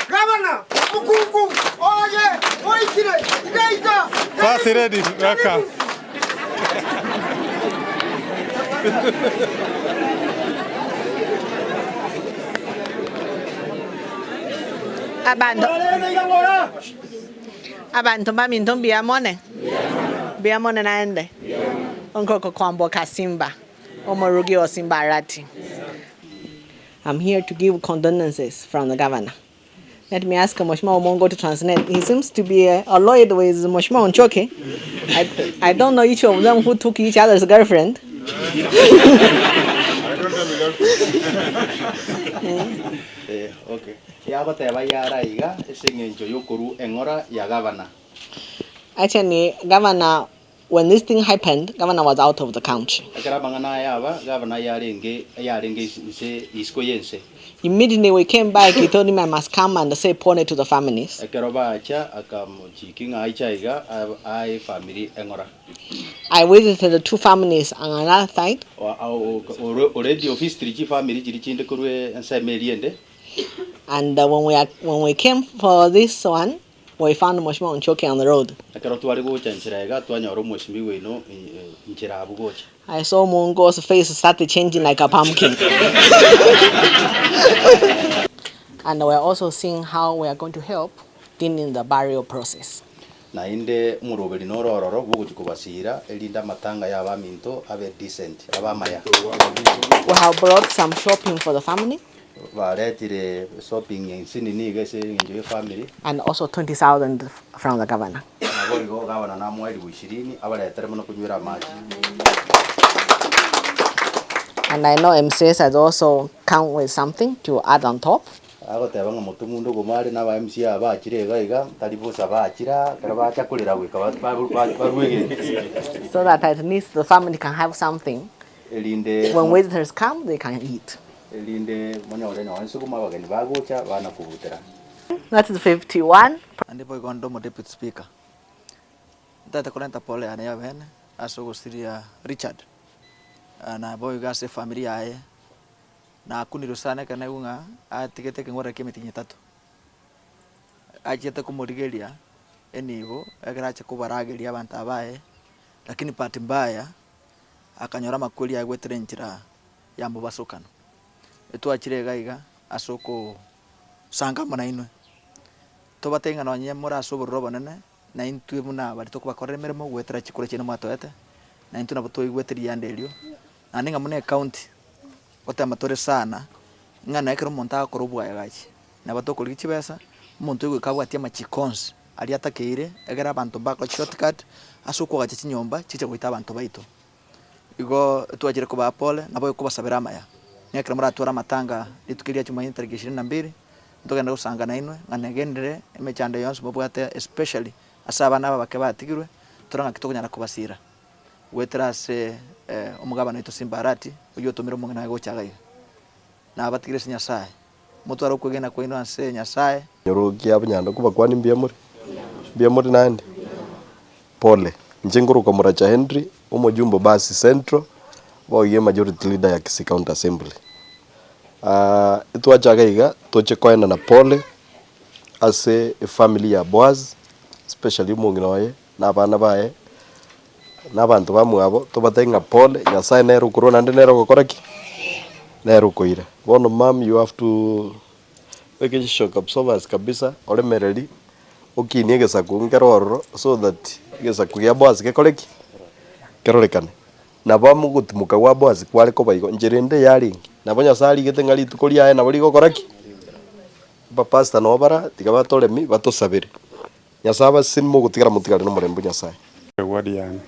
Gavana, omokungu oye oikire iga iga. First lady, welcome. Abanto Abanto baminto mbuya mone? Mbuya mone naende? Onkoko kwamboka Simba, omorugi o Simba Arati. I'm here to give condolences from the governor. Let me ask Mheshimiwa Omongo to translate. He seems to be annoyed with Mheshimiwa Onchoke. I, I don't know each of them who took each other's girlfriend. I don't have a girlfriend. Eh, okay. Yagoteba yara iga ase eng'encho y'okorua eng'ora ya gavana. Actually, governor, when this thing happened, governor was out of the country. Ekero amang'ana aya aba, gavana yarenge yarenge inse isiko y'ense. Immediately we came back, he told him I must come and say pole to the families. Ekero bacha akamochiki ng'a aiche aiga ae efamiri eng'ora. I visited the two families on another side. Already ofisitiri chifamiri chiria chinde korwa ensemo eria ende. And when we, are, when we came for this one, we found Mheshimiwa Onchoke on the road. Ekero tware gocha nchera iga twanyora omweshimiwa oino nchera abwo gocha. I saw Mungo's face started changing like a pumpkin. And we are also seeing how we are going to help during the burial process. Naende omoroberi noro ororo bw'ogochia kobasiira, erinde amatanga y'abaminto abe decent, abe amaya. We have brought some shopping for the family. Baretire shopping ensinini iga ase eng'encho y'efamiri. And also 20,000 from the governor. Naboigo gavana namoe elifu ishirini abaretere mono konywera amache. And I know MCS has also come with something to add on top. Agoteba ng'a motomunde okomare na aba MCA aba bachire iga iga, tari bosa bachira, ekero bacha korera goika barue egento. So that at least the family can have something. Erinde When visitors come, they can eat. Erinde monyore nonye nsuguma abageni bagocha bana kobutera. That is 51. Naende boigo onde omo deputy speaker, ntagete korenta pole yane y'obene ase ogosiria Richard, na boigo ase efamiri yaye, nakunirwe sana ekero naigwa ng'a atigete ekeng'werero kia emetienyi etato. Achiete komorigeria enibo ekero acha kobarageria abanto aba baye, lakini bahati mbaya akanyora amakweri aye goetera enchera ya mobasokano. Etwachire iga iga ase okosanga amo nainwe, tobatebie ng'a nonye more ase obororo obonene, na intwe buna baria tokobakorera emeremo goetera chikura chiaino mwatoete, na intwe nabo toigwete rianda erio, naende ng'a buna ecounty, gotema tore sana, ng'a na ekero omonto agokora obwagachi, nabo tokorigia chibesa, omonto oyo goika abwatie amachiko onsi aria atakeire, egere abanto mbakore chishortcut, ase okoagacha chinyomba chiche goita abanto baito. Igo twachire kobaa pole, nabo okobasabera amaya. Ng'a ekero moratware amatanga rituko eria Jumanne tariki ishirini na mbili, ntogende gosanga nainwe, ng'a negenderere emechando yonsi mobwate especially ase abana aba abake batigirwe, tore ng'aki tokonyara kobasira goetera ase omogabana oito Simba Arati, oyio otomire omong'ina oye gocha iga iga. Nabatigire ase Nyasaye, motware okwegena kwaino ase Nyasaye. Nyorokia bunyanda kobakwania mbuya more? Mbuya more naende? Pole. Inche nkorokwa Moracha Henry, omojumbe o Basi Central, boigo majority leader ya Kisii County Assembly. Etwachaga iga toche koenana pole ase efamily ya Boaz, especially omong'ina oye na abana baye, na abanto bamwabo, tobatebie ng'a pole, Nyasaye nere okorwa naende nere ogokora ki? Nere okoira. Bono mum you have to obeke chishock absorbers kabisa oremereri. Okinie egesaku nkere ororo so that egesaku gia Boazi gekore ki? Kerorekane. Nabo amo ogotimoka gwa Boazi kware koba igo, nchera ende yarenge. Nabo Nyasae arigete ng'a rituko riaye nabo rigokora ki? Abapastor nabo bara tiga batoremi batosabere. Nyasae abasesenie mogotigara motigare nomorembe o Nyasae. Eward yane.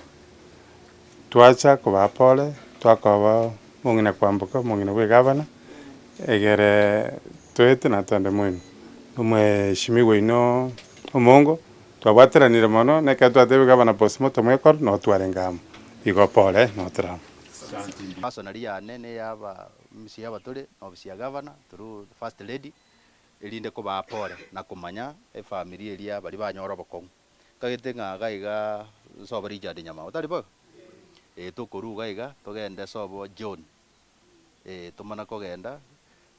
Twacha kobaa pole, twakoba omong'ina kwamboka, omong'ina bwa egavana, egere toete na togende moino. Omweshimiwa oino omongo, twabwateranire mono, na ekero twatebire gavana postmortem ekore, nabo twarenge amo. Igo pore notera amo. Personally yane na eya aba mca aba tore na ofisi ya gavana through the first lady, erinde kobaa pore na komanya efamiri eria baria banyora obokong'u. Nkagete ng'a iga iga nsobo Richard Nyamao, tari boigo? Eh tokorwa iga iga togende sobo John, eh tomana kogenda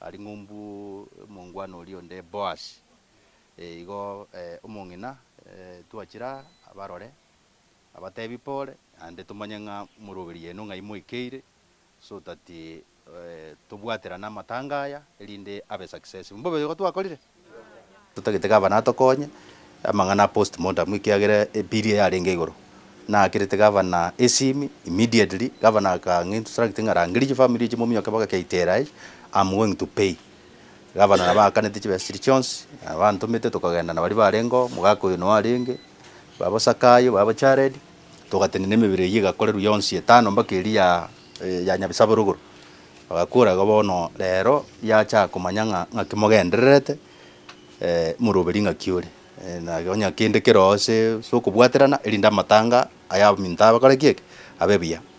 aria ng'umbu omongwana oria onde Boaz, eh igo omong'ina twachire aa abarore abatebi pore naende tomanye ng'a moroberi yaino ng'ai moikeire so that tobwaterane amatanga aya erinde abe successful. Mbobe igo twakorire? Totagete gavana atokonye amang'ana a postmortem ekiagera ebill eye yarenge igoro. Nakerete gavana esimi immediately, gavana akang'a instruct ng'a rangeria chifamiri echi mominyoke mpaka KTRH, am going to pay. Gavana nabo aakanete chibesa chiria chionsi, abantomete tokagenda na baria barenge oo, omogaka oyo noo arenge, baba Zakayo, baba Jared, togatenena emebere eyio egakorerwa yonsi etano mpaka eria ya ya Nyabisabo rogoro. Bagakora igo bono rero yachaka komanya ng'a ng'aki mogendererete, moroberi ng'aki ore, na onye kende kere oo ase ase okobwaterana erinde amatanga aya abaminto abakore ki eke, abe buya.